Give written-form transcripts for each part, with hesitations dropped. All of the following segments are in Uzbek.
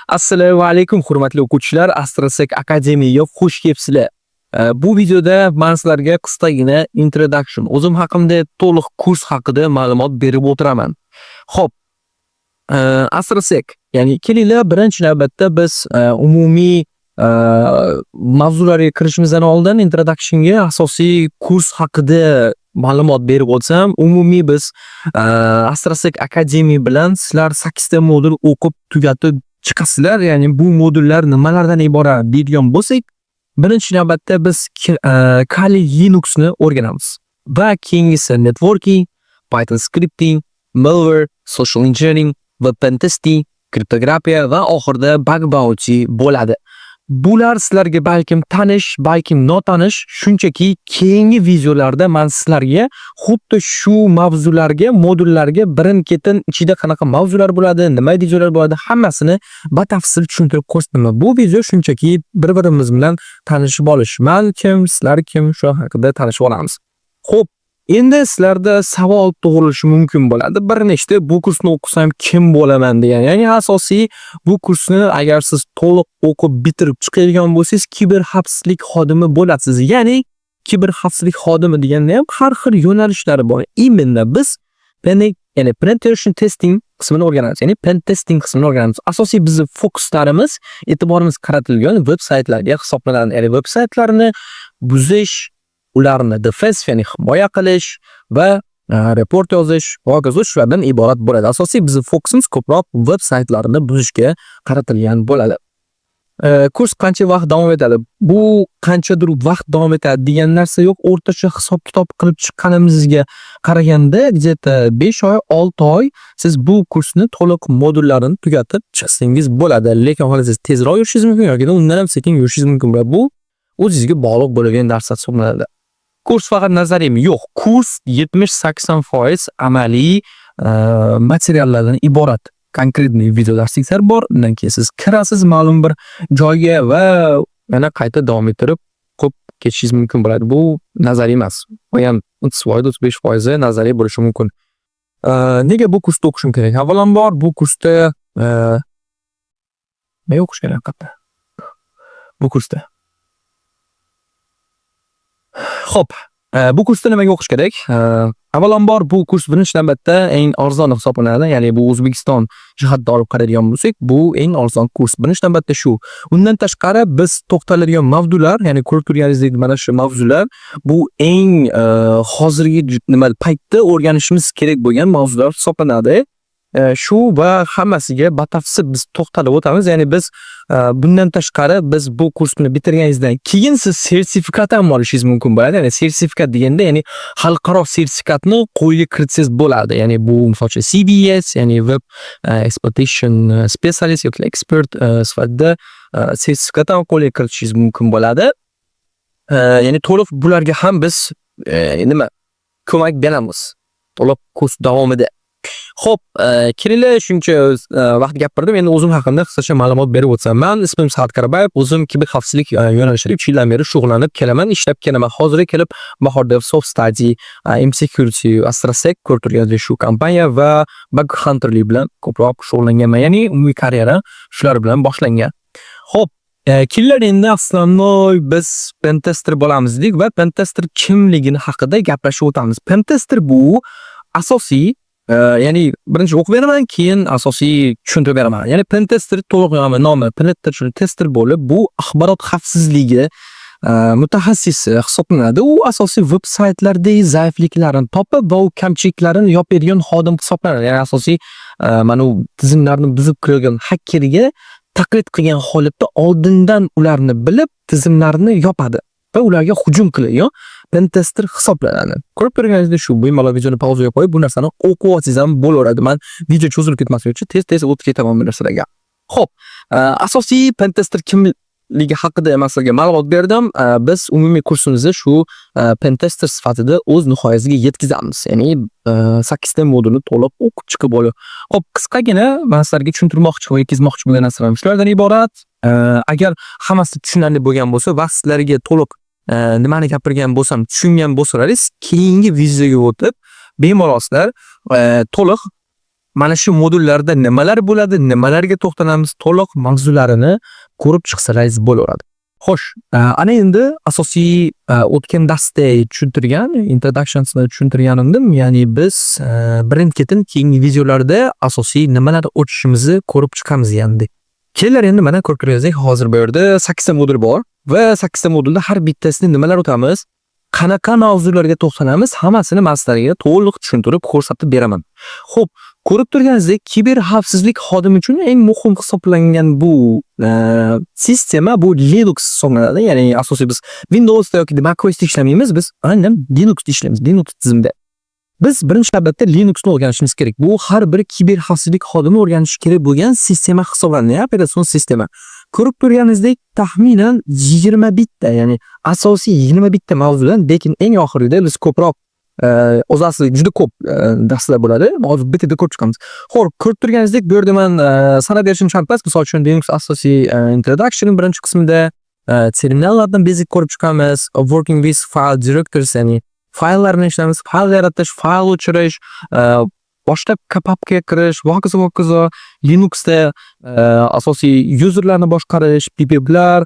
Assalomu alaykum, hurmatli o'quvchilar, Astrosec Akademiyaga xush kelibsizlar. Bu videoda men sizlarga qisqagina introduction, o'zim haqimda, to'liq kurs haqida ma'lumot berib o'tiraman. Xo'p, Astrosec, ya'ni kelinglar, birinchi navbatda biz umumiy mavzularga kirishimizdan oldin introductionga asosiy kurs haqida ma'lumot berib o'tsam. Umumiy biz Astrosec Academy bilan sizlar 8 ta modul o'qib tugatib chiqasizlar. Ya'ni bu modullar nimalardan iborat deydigan bo'lsak, birinchi navbatda biz Kali Linuxni o'rganamiz va keyingisi networking, Python scripting, malware, social engineering va pen testing, kriptografiya va oxirida bug bounty bo'ladi. Bular sizlarga balkim tanish, balkim notanish, shunchaki keyingi videolarda men sizlarga xuddi shu mavzularga, modullarga birin-ketin ichida qanaqa mavzular bo'ladi, nima videolar bo'ladi, hammasini batafsil tushuntirib ko'rsataman. Bu video shunchaki bir-birimiz bilan tanishib olish. Man kim, sizlar kim, shu haqida tanishib olamiz. Xo'p, endi sizlarda savol tug'ilishi mumkin bo'ladi. Bir nechta, bu kursni o'qisam kim bo'laman degan. Ya'ni asosiy bu kursni agar siz to'liq o'qib bitirib chiqadigan bo'lsangiz, kiber xavfsizlik xodimi bo'lasiz. Ya'ni kiber xavfsizlik xodimi deganda ham har xil yo'nalishlari bor. Именно biz ya'ni penetration testing qismini o'rganamiz. Ya'ni pen testing qismini o'rganamiz. Asosiy bizni fokuslarimiz, e'tiborimiz qaratilgan veb saytlarga hisoblanadi. Ya'ni veb saytlarni buzish, ularni defense, ya'ni himoya qilish va report yozish va hokazo, shulardan iborat bo'ladi. Asosiy bizni fokusimiz ko'proq veb saytlarni buzishga qaratilgan bo'ladi. Kurs qancha vaqt davom etadi? Bu qanchadir vaqt davom etadi degan narsa yo'q. O'rtacha hisob-kitob qilib chiqqanimizga qaraganda, где-то 5 oy, 6 oy siz bu kursni to'liq modullarini tugatib chiqsangiz bo'ladi. Lekin xohlasangiz, tezroq yurishingiz mumkin yoki undan ham sekin yurishingiz mumkin va bu o'zingizga bog'liq bo'lgan narsa hisoblanadi. Kurs faqat nazariymi? Yo'q. Kurs 70-80% amaliy materiallardan iborat. Конкретный video darsliklar bor. Undan keyin siz kirasiz ma'lum bir joyga va yana qayta davom ettirib o'qib ketishingiz mumkin bo'ladi. Bu nazariy emas. U ham 30%, 35% nazariy bo'lishi mumkin. Nega bu kursda o'qishim kerak? Avvalambor, bu kursda nega o'qish kerak haqiqatda? Bu kursda. Xo'p, bu kursda nimaga o'qish kerak? Avvalambor, bu kurs birinchi navbatda eng arzoni hisoblanadi. Ya'ni bu O'zbekiston jihatdan olib qaraydigan bo'lsak, bu eng arzon kurs. Birinchi navbatda shu. Undan tashqari, biz to'xtaladigan mavzular, ya'ni ko'rib turganingizdek mana shu mavzular, bu eng hozirgi nima paytda o'rganishimiz kerak bo'lgan mavzular hisoblanadi. Shu va hammasiga batafsil biz to'xtalib o'tamiz. Ya'ni biz bundan tashqari, biz bu kursni bitirganingizdan keyin siz sertifikat ham olishingiz mumkin bo'ladi. Ya'ni sertifikat deganda, ya'ni xalqaro sertifikatni qo'lga kiritsangiz bo'ladi. Ya'ni bu, misol uchun, CVS, ya'ni Web Exploitation Specialist yoki expert sifatida sertifikat ham qo'lga kiritishingiz mumkin bo'ladi. Ya'ni to'liq bularga ham biz nima ko'mak beramiz to'liq kurs davomida. Xo'p, kelinglar, shuncha vaqt gapirdim. Endi o'zim haqimda qisqacha ma'lumot berib o'tsam. Man ismim Saad Karabayev, o'zim kiber xavfsizlik yo'nalishida 3 yildan beri shug'ullanib kelaman, ishlab kelaman. Hozirga kelib Bahor Dev Soft Study, M Security, Astrasec, ko'rib turganingizdek shu kompaniya va bug hunterlik bilan ko'proq shug'ullanganman. Ya'ni umumiy karyera shular bilan boshlangan. Xo'p, kelinglar, endi основной biz pentester bo'lamiz dedik va pentester kimligini haqida gaplashib o'tamiz. Pentester bu asosiy ya'ni birinchi o'qib beraman, keyin asosiy tushuntirib beraman. Ya'ni pentester to'liq nomi penetration tester bo'lib, bu axborot xavfsizligi mutaxassisi hisoblanadi. U asosiy veb saytlardagi zaifliklarni topib va u kamchiliklarini yopadigan xodim hisoblanadi. Ya'ni asosiy mana u tizimlarni buzib kirgan hakkerga taqlid qilgan holatda oldindan ularni bilib, tizimlarni yopadi va ularga hujum qiladigan pentester hisoblanadi. Ko'rib turganingizdek shu, bemalol videoni pauzaga qo'yib, bu narsani o'qib olsangiz ham bo'laveradi. Man video cho'zilib ketmasligi uchun tez-tez o'tib ketaman bu narsalarga. Xo'p, asosiy pentester kimligi haqida man sizlarga ma'lumot berdim. Biz umumiy kursimizni shu pentester sifatida o'z nihoyasiga yetkazamiz. Ya'ni 8 ta modulni to'liq o'qib chiqib bo'lib. Xo'p, qisqagina man sizlarga tushuntirmoqchi va yetkazmoqchi bo'lgan narsalarim shulardan iborat. Agar hammasi tushunarli bo'lgan bo'lsa va sizlarga to'liq nimani gapirgan bo'lsam tushungan bo'lsalaringiz, keyingi videoga o'tib, bemalol sizlar to'liq Mana shu modullarda nimalar bo'ladi, nimalarga to'xtalamiz, to'liq mavzularini ko'rib chiqsalaringiz bo'laveradi. Xo'sh, ana endi asosiy o'tgan darsda tushuntirgan, introductionsni tushuntirganimdim, ya'ni biz birin-ketin keyingi videolarda asosiy nimalar o'tishimizni ko'rib chiqamiz endi. Kelinglar, endi mana ko'rib turganingizdek, hozir bu yerda 8 ta modul bor va 8 ta modulda har bittasida nimalar o'tamiz, qanaqa mavzularga to'xtalamiz, hammasini man sizlarga to'liq tushuntirib ko'rsatib beraman. Xo'p, ko'rib turganingizdek, kiber xavfsizlik xodimi uchun eng muhim hisoblangan bu sistema bu Linux hisoblanadi. Ya'ni asosiy biz Windowsda yoki macOSda ishlamaymiz, biz aynan Linuxda ishlaymiz, Linux tizimida. Biz birinchi navbatda Linuxni o'rganishimiz kerak. Bu har bir kiber xavfsizlik xodimi o'rganishi kerak bo'lgan sistema hisoblanadi, operatsion sistema. Ko'rib turganingizdek, taxminan 21 ta, ya'ni asosiy 21 ta mavzudan, lekin eng oxirida biz ko'proq, o'zi aslida juda ko'p darslar bo'ladi. Hozir bittada ko'rib chiqamiz. Xo'p, ko'rib turganingizdek, bu yerda man sanab berishim shart emas. Misol uchun, Linux asosiy introduction birinchi qismida terminallardan basic ko'rib chiqamiz. Working with file directories, ya'ni fayllar bilan ishlaymiz, fayl yaratish, fayl o'chirish, boshqa papkaga kirish va hokazo, va hokazo. Linuxda asosiy userlarni boshqarish, PPPlar,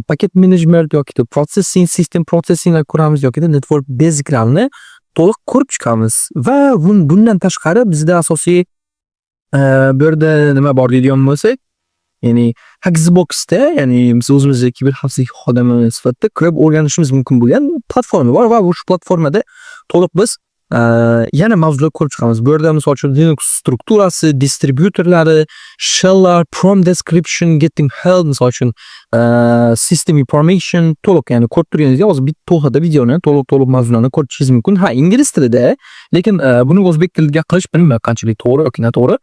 paket management yoki processing, system processinglar ko'ramiz yoki network basiclarni to'liq ko'rib chiqamiz va bundan tashqari bizda asosiy bu yerda nima bor deydigan bo'lsak, ya'ni Hack The Boxda, ya'ni biz o'zimizni kiber xavfsizlik xodimi sifatida kirib o'rganishimiz mumkin bo'lgan platforma bor va shu platformada to'liq biz yana mavzular ko'rib chiqamiz. Bu yerda, misol uchun, Linux strukturasi, distributorlari, shelllar, prompt description, getting help, misol uchun, system information to'liq, ya'ni ko'rib turganingizdek, hozir bitta to'xtada videoni to'liq to'liq mavzularni ko'rib chiqishingiz mumkin. Ha, ingliz tilida, lekin buni o'zbek tiliga qilish bilmayman qanchalik to'g'ri yoki noto'g'ri.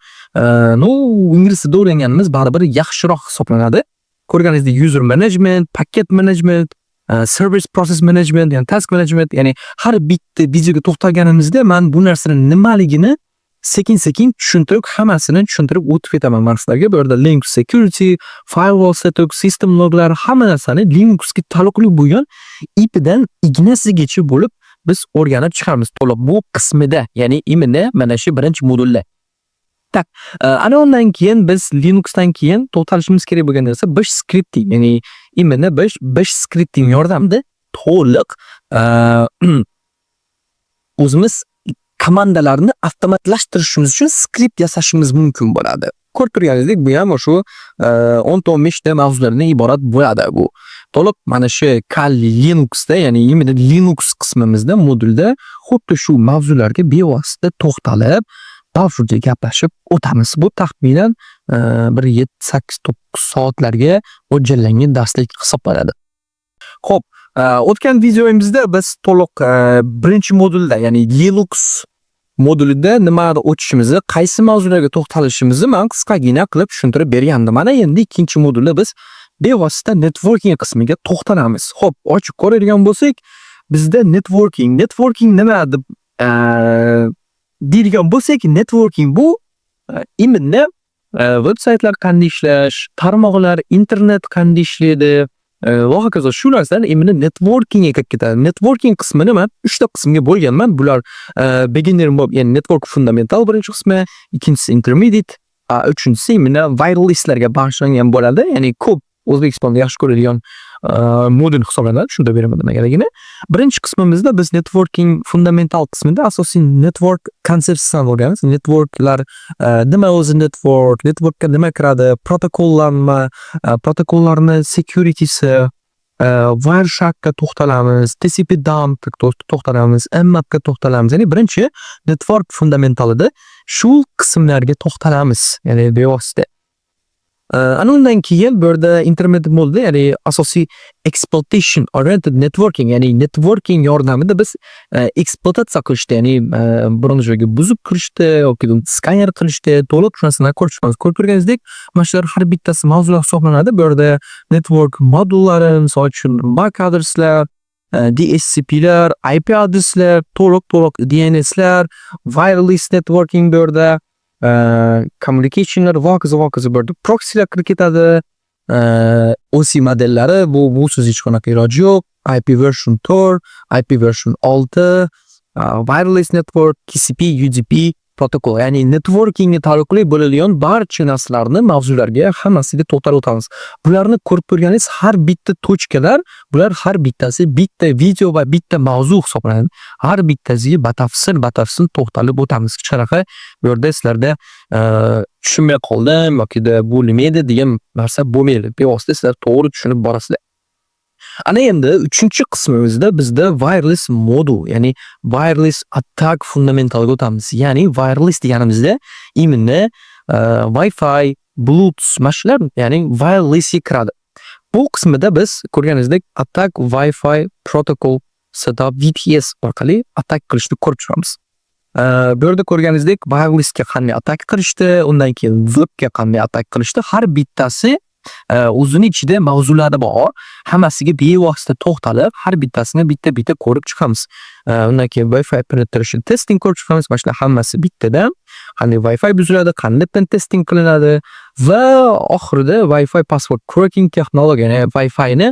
Ну, ingliz tilida o'rganganimiz baribir yaxshiroq hisoblanadi. Ko'rganingizdek, user management, paket management, service process management, ya'ni task management, ya'ni har bitta videoga to'xtalganimizda man bu narsani nimaligini sekin-sekin tushuntirib, hammasini tushuntirib o'tib ketaman man sizlarga. Bu yerda Linux security, firewall setup, system loglar, hamma narsani Linuxga taalluqli bo'lgan ipidan ignasigacha bo'lib biz o'rganib chiqamiz to'liq bu qismida, ya'ni именно mana shu birinchi modulda. Так, ana undan keyin biz Linuxdan keyin to'xtalishimiz kerak bo'lgan narsa bash scripting, ya'ni именно bash scripting yordamida to'liq o'zimiz komandalarni avtomatlashtirishimiz uchun skript yasashimiz mumkin bo'ladi. Ko'rib turganingizdek, bu ham shu 10 ta 15 ta mavzulardan iborat bo'ladi bu. To'liq mana shu Kali Linuxda, ya'ni именно Linux qismimizda, modulda xuddi shu mavzularga bevosita to'xtalib, bafurja gaplashib o'tamiz. Bu taxminan bir 7, 8, 9 soatlarga mo'ljallangan darslik hisoblanadi. Xo'p, o'tgan videomizda biz to'liq birinchi modulda, ya'ni Linux modulida nimalar o'tishimizni, qaysi mavzularga to'xtalishimizni man qisqagina qilib tushuntirib bergandim. Mana endi ikkinchi modulda biz bevosita networking qismiga to'xtalamiz. Xo'p, ochib ko'radigan bo'lsak, bizda networking, networking nima deb deydigan bo'lsak, networking bu именно veb saytlar qanday ishlash, tarmoqlar, internet qanday ishlaydi va hokazo, shu narsalar именно networkingga kirib ketadi. Networking qismini man 3 ta qismga bo'lganman. Bular beginner, ya'ni network fundamental birinchi qismi, ikkinchisi intermediate, uchinchisi именно wirelesslarga bag'ishlangan bo'ladi. Ya'ni ko'p O'zbekistonda yaxshi ko'rilgan modul hisoblanadi. Tushuntirib beraman nimagaligini. Birinchi qismimizda biz networking fundamental qismida asosiy network konsepsiyasini o'rganamiz. Networklar nima o'zi network, networkka nima kiradi, protokollar nima, protokollarni securitysi, Wiresharkka to'xtalamiz, TCP dumpga to'xtalamiz, Nmapga to'xtalamiz. Ya'ni birinchi network fundamentalida shu qismlarga to'xtalamiz, ya'ni bevosita. Ana undan keyin bu yerda intermediate modda, ya'ni asosiy exploitation oriented networking, ya'ni networking yordamida biz ekspluatatsiya qilishda, ya'ni biron joyga buzib kirishda yoki skaner qilishda to'liq shu narsalarni ko'rib chiqamiz. Ko'rib turganingizdek, mana shular har bittasi mavzular hisoblanadi. Bu yerda network modullari, misol uchun, MAC adreslar, DHCPlar, IP adreslar, to'liq to'liq DNSlar, wireless networking, bu yerda communicationlar va hokazo, va hokazo. Bu yerda proxylar kirib ketadi. OSI modellari, busiz hech qanaqa iloji yo'q. IP version 4, IP version 6, wireless network, TCP, UDP. protokol, ya'ni networkingga taalluqli bo'ladigan barcha narsalarni, mavzularga hammasiga to'xtalib o'tamiz. Bularni ko'rib turganingiz har bitta точка lar, bular har bittasi bitta video va bitta mavzu hisoblanadi. Har bittasiga batafsil batafsil to'xtalib o'tamiz. Hech qanaqa bu yerda sizlarda tushunmay qoldim yokida bu nima edi degan narsa bo'lmaydi. Bevosita sizlar to'g'ri tushunib borasizlar. Ana endi uchinchi qismimizda bizda wireless modul, ya'ni wireless attack fundamentalga o'tamiz. Ya'ni wireless deganimizda именно Wi-Fi, Bluetooth, mana shular, ya'ni wirelessga kiradi. Bu qismida biz ko'rganingizdek attack Wi-Fi protocol setup WPS orqali attack qilishni ko'rib chiqamiz. Bu yerda ko'rganingizdek wirelessga qanday attack qilishdi, undan keyin WEPga qanday attack qilishdi, har bittasi o'zini ichida mavzulari bor. Hammasiga bevosita to'xtalib, har bittasini bitta-bitta ko'rib chiqamiz. Undan keyin Wi-Fi penetration testing ko'rib chiqamiz. Mana shular hammasi bittadan. Qanday Wi-Fi buziladi, qanday pen testing qilinadi va oxirida Wi-Fi password cracking texnologiya, ya'ni Wi-Fi'ni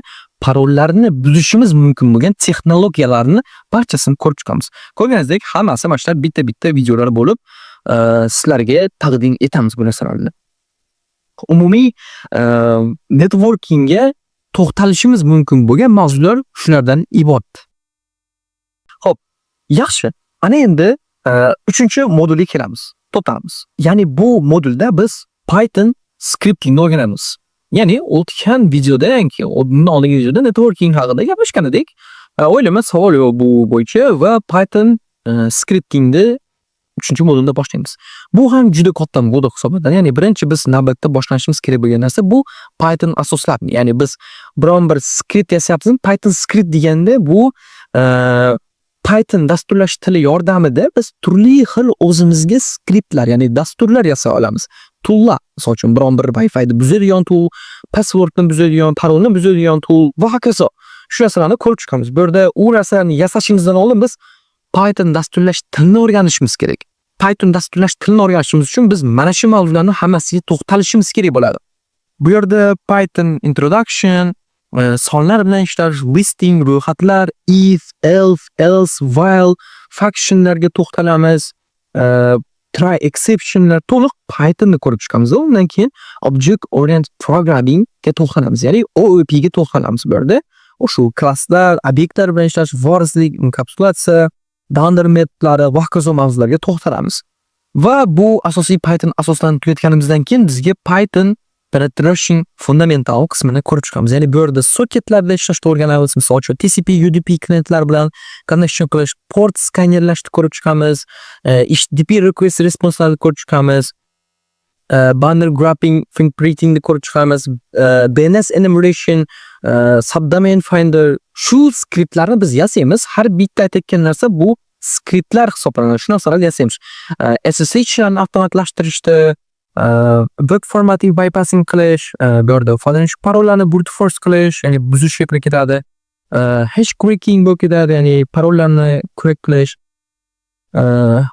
parollarini buzishimiz mumkin bo'lgan texnologiyalarni barchasini ko'rib chiqamiz. Ko'rganingizdek, hammasi mana shular bitta-bitta videolar bo'lib, sizlarga taqdim etamiz bu narsalarni. Umumiy networkingga to'xtalishimiz mumkin bo'lgan mavzular shulardan iborat. Xo'p, yaxshi. Ana endi uchinchi modulga kelamiz. To'xtalamiz. Ya'ni bu modulda biz Python scriptingni o'rganamiz. Ya'ni o'tgan videoda, undan oldingi videoda networking haqida gaplashgan edik. O'ylayman, savol yo'q bu bo'yicha va Python scriptingni uchinchi modulda boshlaymiz. Bu ham juda katta modul hisoblanadi. Ya'ni birinchi biz navbatda boshlanishimiz kerak bo'lgan narsa bu Python asoslari. Ya'ni biz biron bir skript yasayapmiz. Python script deganda bu Python dasturlash tili yordamida biz turli xil o'zimizga skriptlar, ya'ni dasturlar yasay olamiz. Toollar, misol uchun, biron bir Wi-Fi'ni buzadigan tool, passwordni buzadigan, parolni buzadigan tool va hokazo. Shu narsalarni ko'rib chiqamiz. Bu yerda u narsalarni yasashimizdan oldin biz Python dasturlash tilini o'rganishimiz kerak. Python dasturlash tilini o'rganishimiz uchun biz mana shu mavzularni hammasiga to'xtalishimiz kerak bo'ladi. Bu yerda Python introduction, sonlar bilan ishlash, listing, ro'yxatlar, if, else, else, while, functionlarga to'xtalamiz. Try exceptionlar, to'liq Pythonni ko'rib chiqamiz. Undan keyin object oriented programming ga to'xtalamiz. Ya'ni OOP ga to'xtalamiz bu yerda. O'sha klasslar, obyektlar bilan ishlash, vorislik, enkapsulatsiya, dunder metodlari va hokazo mavzularga to'xtalamiz. Va bu asosiy Python asoslarini tugatganimizdan keyin bizga Python penetration fundamental qismini ko'rib chiqamiz. Ya'ni bu yerda soketlarda ishlashni o'rganamiz. Misol uchun, TCP, UDP klientlar bilan connection qilish, port skanerlashni ko'rib chiqamiz, HTTP request responselarni ko'rib chiqamiz. Banner grabbing, fingerprintingni ko'rib chiqamiz, DNS enumeration, subdomain finder, shu skriptlarni biz yasaymiz. Har bitta aytayotgan narsa bu skriptlar hisoblanadi. Shu narsalarni yasaymiz. SSHlarni avtomatlashtirishda, web formatting bypassing qilish, bu yerda foydalanuvchi parollarni brute force qilish, ya'ni buzishga kirib ketadi. Hash cracking bo'lib ketadi, ya'ni parollarni crack qilish.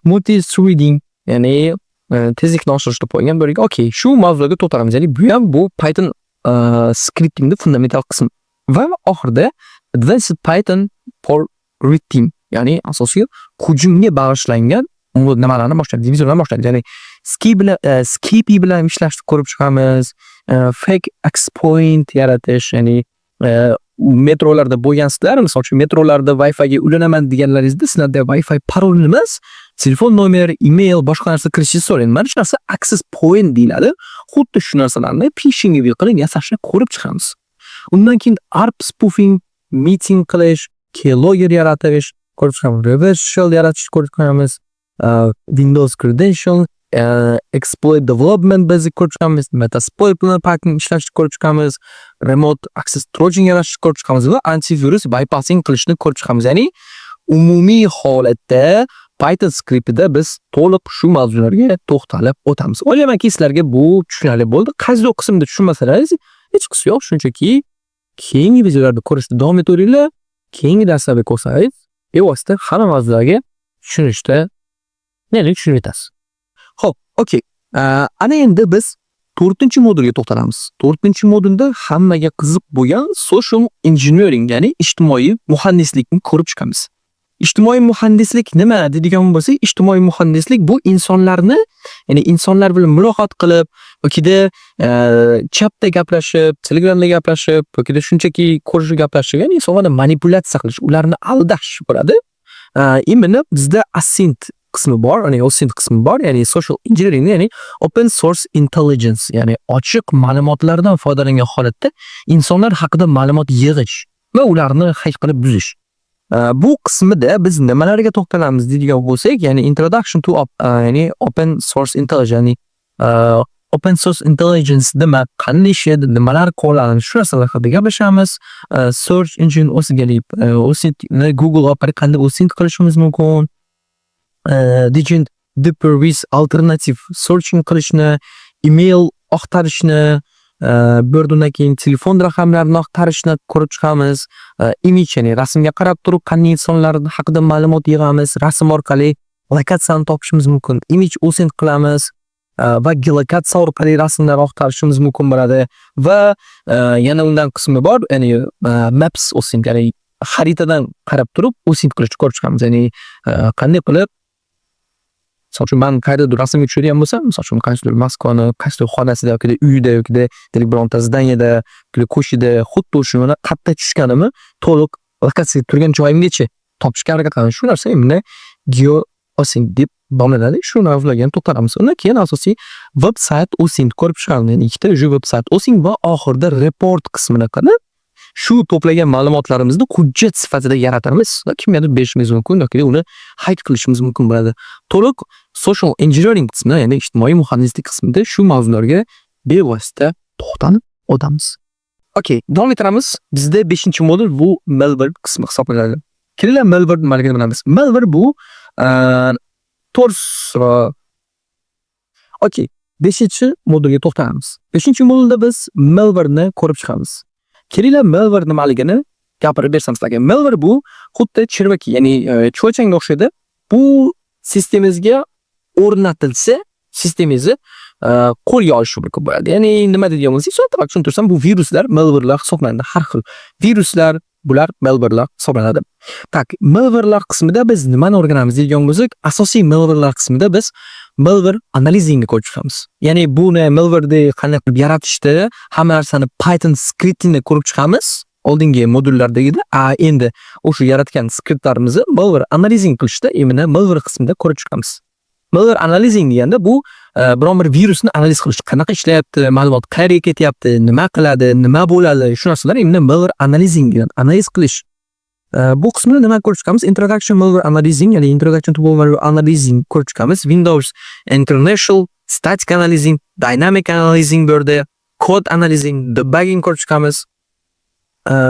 Multi threading, ya'ni tezlikni oshirish deb qo'ygan bu yerga. Okay, shu mavzuga to'xtalamiz. Ya'ni bu ham bu Python scriptingni fundamental qismi. Va oxirida Advanced Python for Red Team, ya'ni asosiy hujumga bag'ishlangan nimalarni boshlaydi, videolarni boshlaydi. Ya'ni Scapy bilan ishlashni ko'rib chiqamiz. Fake access point yaratish, ya'ni metrolarda bo'lgansizlar, misol uchun, metrolarda Wi-Figa ulanaman deganlaringizda sizlarda Wi-Fi parolini emas, telefon nomer, email, boshqa narsa kirishingizni so'raydi. Mana shu narsa access point deyiladi. Xuddi shu narsalarni phishing qilib yasashni ko'rib chiqamiz. Undan keyin ARP spoofing, meeting qilish, keylogger yaratish ko'rib chiqamiz. Reverse shell yaratishni ko'rib chiqamiz. Windows credential, exploit development basic ko'rib chiqamiz. Metasploit bilan packing ishlashni ko'rib chiqamiz. Remote access trojan yaratishni ko'rib chiqamiz va antivirus bypassing qilishni ko'rib chiqamiz. Ya'ni umumiy holatda Python skriptida biz to'liq shu mavzularga to'xtalib o'tamiz. O'ylaymanki, sizlarga bu tushunarli bo'ldi. Qaysidir qismida tushunmasalaringiz, hech qisi yo'q, shunchaki keyingi videolarda ko'rishda davom etaveringlar. Keyingi darslarda ko'rsangiz, bevosita hamma mavzularga tushunishda, ya'ni tushunib yetasiz. Xo'p, okey. Ana endi biz to'rtinchi modulga to'xtalamiz. To'rtinchi modulda hammaga qiziq bo'lgan social engineering, ya'ni ijtimoiy muhandislikni ko'rib chiqamiz. Ijtimoiy muhandislik nima deydigan bo'lsak, ijtimoiy muhandislik bu insonlarni, ya'ni insonlar bilan muloqot qilib yokida chatda gaplashib, Telegramda gaplashib yokida shunchaki ko'rishib gaplashib, ya'ni insonlarni manipulyatsiya qilish, ularni aldash bo'ladi. Именно bizda OSINT qismi bor, ya'ni OSINT qismi bor, ya'ni social engineering, ya'ni open source intelligence, ya'ni ochiq ma'lumotlardan foydalangan holatda insonlar haqida ma'lumot yig'ish va ularni hack qilib buzish. Bu qismida biz nimalarga to'xtalamiz deydigan bo'lsak, ya'ni introduction to ya'ni open source intelligence, ya'ni open source intelligence nima, qanday ishlaydi, nimalar qo'llanadi, shu narsalar haqida gaplashamiz. Search engine OSINT, ya'ni OSINTni Google orqali qanday OSINT qilishimiz mumkin. Digging deeper with alternative searching qilishni, email axtarishni, bir undan keyin telefon raqamlarini axtarishni ko'rib chiqamiz. Image, ya'ni rasmga qarab turib qanday insonlar haqida ma'lumot yig'amiz, rasm orqali lokatsiyani topishimiz mumkin. Image OSINT qilamiz va geolokatsiya orqali rasmlar axtarishimiz mumkin bo'ladi va yana undan qismi bor, ya'ni maps OSINT, ya'ni xaritadan qarab turib OSINT qilishni ko'rib chiqamiz. Ya'ni qanday qilib, misol uchun, man qayerdadir rasmga tushadigan bo'lsam, misol uchun, qaysidir Moskvani qaysidir xonasida yokida uyida yokida deylik bironta здание da yoki ko'chada xuddi o'sha qayerda tushganimni to'liq lokatsiya turgan joyimgacha topishga harakat qilaman. Shu narsa именно geo OSINT deb nomlanadi. Shu mavzularga ham to'xtalamiz. Undan keyin asosiy website OSINT ko'rib chiqamiz. Ya'ni ikkita уже website OSINT va oxirida report qismini qilib, shu to'plagan ma'lumotlarimizni hujjat sifatida yaratamiz va kimgadir berishimiz mumkin yoki uni hack qilishimiz mumkin bo'ladi. To'liq social engineering qismida, ya'ni ijtimoiy muhandislik qismida shu mavzularga bevosita to'xtalib o'tamiz. Okey, davom ettiramiz. Bizda 5-modul bu malware qismi hisoblanadi. Kelinglar, malware nimaligini bilamiz. Malware bu to'g'risi. Okey, 5-modulga to'xtalamiz. 5-modulda biz malware'ni ko'rib chiqamiz. Kelinglar, malware nimaligini gapirib bersam sizlarga. Malware bu xuddi червяк, ya'ni chuvalchangga o'xshaydi. Bu sistemangizga o'rnatilsa, sistemingizni qo'lga olishi mumkin bo'ladi. Ya'ni nima deydigan bo'lsak, soddaroq tushuntirsam, bu viruslar malware'lar hisoblanadi. Har xil viruslar, bular malware'lar hisoblanadi. Так, malware'lar qismida biz nimani o'rganamiz deydigan bo'lsak, asosiy malware'lar qismida biz malware analizingni ko'rib chiqamiz. Ya'ni buni malware'ni qanday qilib yaratishni, hamma narsani Python skriptini ko'rib chiqamiz. Oldingi modullardagida, endi o'sha yaratgan skriptlarimizni malware analizing qilishda именно malware qismida ko'rib chiqamiz. Malware analizing deganda bu biron bir virusni analiz qilish, qanaqa ishlayapti, ma'lumot qayerga ketyapti, nima qiladi, nima bo'ladi, shu narsalar именно malware analizing degan analiz qilish. Bu qismida nima ko'rib chiqamiz? Introduction malware analyzing, ya'ni introduction to malware analyzing ko'rib chiqamiz. Windows International, static analyzing, dynamic analyzing bu yerda, code analyzing, debugging ko'rib chiqamiz.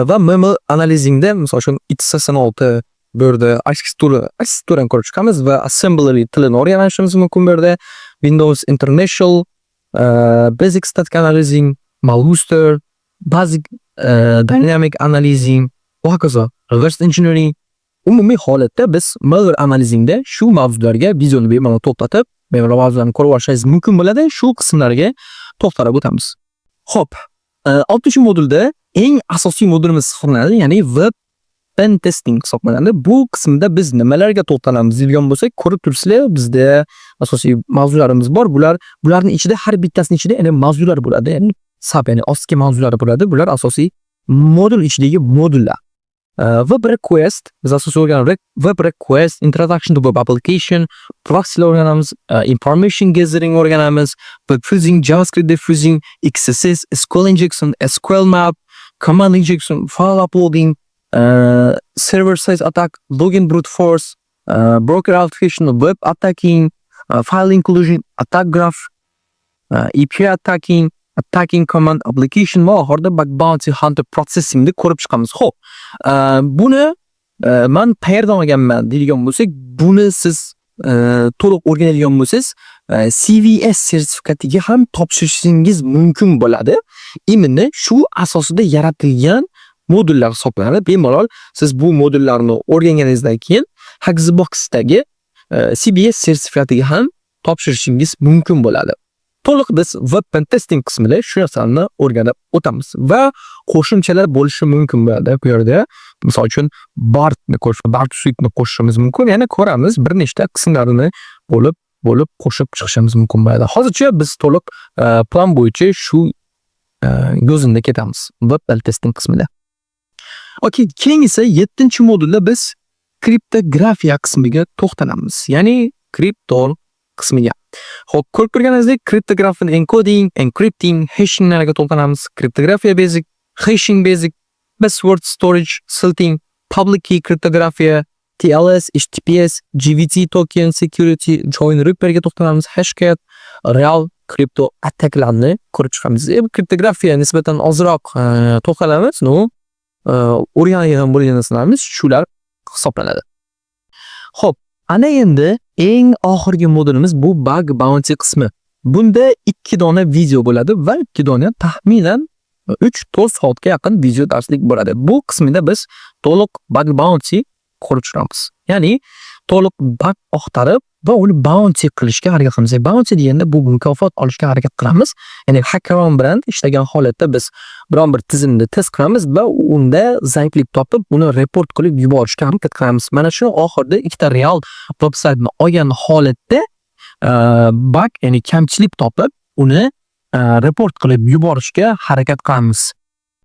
Va ML analyzingda, misol uchun, x86 bu yerda arxitekturani ko'rib chiqamiz va assembly tilini o'rganishimiz mumkin bu yerda. Windows International, Basic Static Analyzing, Malware, Basic Dynamic Analyzing va hokazo. Reverse Engineering. Umumiy holatda biz malware analizingda shu mavzularga videoni bemalol to'xtatib, bemalol mavzularni ko'rib olishingiz mumkin bo'ladi. Shu qismlarga to'xtalib o'tamiz. Xo'p, 6-modulda eng asosiy modulimiz hisoblanadi, ya'ni web pen testing hisoblanadi. Bu qismda biz nimalarga to'xtalamiz deydigan bo'lsak, ko'rib turibsizlar, bizda asosiy mavzularimiz bor. Bularning ichida har bittasini ichida yana mavzular bo'ladi, ya'ni sub, ya'ni ostki mavzular bo'ladi. Bular asosiy modul ichidagi modullar. Web request, biz asosiy o'rganamiz web request, introduction to web application, proxylar o'rganamiz, information gathering o'rganamiz, web fuzzing, JavaScript defuzzing, XSS, SQL injection, SQL map, command injection, file uploading, server side attack, login brute force, broker authentication, web attacking, file inclusion, attack graph, API attacking, attacking command application va oxirida bug bounty hunter processingni ko'rib chiqamiz. Xo'p, buni man qayerdan olganman deydigan bo'lsak, buni siz to'liq o'rganadigan bo'lsangiz, CVS sertifikatiga ham topshirishingiz mumkin bo'ladi. Именно shu asosida yaratilgan modullar hisoblanadi. Bemalol siz bu modullarni o'rganganingizdan keyin Hack The Boxdagi CVS sertifikatiga ham topshirishingiz mumkin bo'ladi. To'liq biz web pentesting qismida shu narsani o'rganib o'tamiz va qo'shimchalar bo'lishi mumkin bo'ladi bu yerda. Misol uchun, Burpni ko'rish, Burp Suite'ni qo'shishimiz mumkin. Yana ko'ramiz, bir nechta qismlarini bo'lib bo'lib qo'shib chiqishimiz mumkin bo'ladi. Hozircha biz to'liq plan bo'yicha shu yo'sinda ketamiz web pentesting qismida. Okey, keyingisi 7-modulda biz kriptografiya qismiga to'xtalamiz. Ya'ni kripto qismiga. Xo'p, ko'rib turganingizdek, kriptografini encoding, encrypting, hashinglarga to'xtalamiz. Kriptografiya basic, hashing basic, password storage, salting, public key kriptografiya, TLS, HTTPS, JWT token security, join repairga to'xtalamiz, hashcat, real crypto attacklarni ko'rib chiqamiz. Kriptografiya nisbatan ozroq to'xtalamiz, но o'rganadigan bo'lgan narsalarimiz shular hisoblanadi. Xo'p, ana endi eng oxirgi modulimiz bu bug bounty qismi. Bunda 2 dona video bo'ladi va 2 dona taxminan 3-4 soatga yaqin video darslik bo'ladi. Bu qismida biz to'liq bug bounty ko'rib chiqamiz. Ya'ni to'liq bug axtarib va uni bounty qilishga harakat qilamiz. Bounty deganda bu mukofot olishga harakat qilamiz. Ya'ni HackerOne bilan ishlagan holatda biz biron bir tizimni test qilamiz va unda zaiflik topib, uni report qilib yuborishga harakat qilamiz. Mana shu oxirida ikkita real websaytni olgan holatda bug, ya'ni kamchilik topib, uni report qilib yuborishga harakat qilamiz.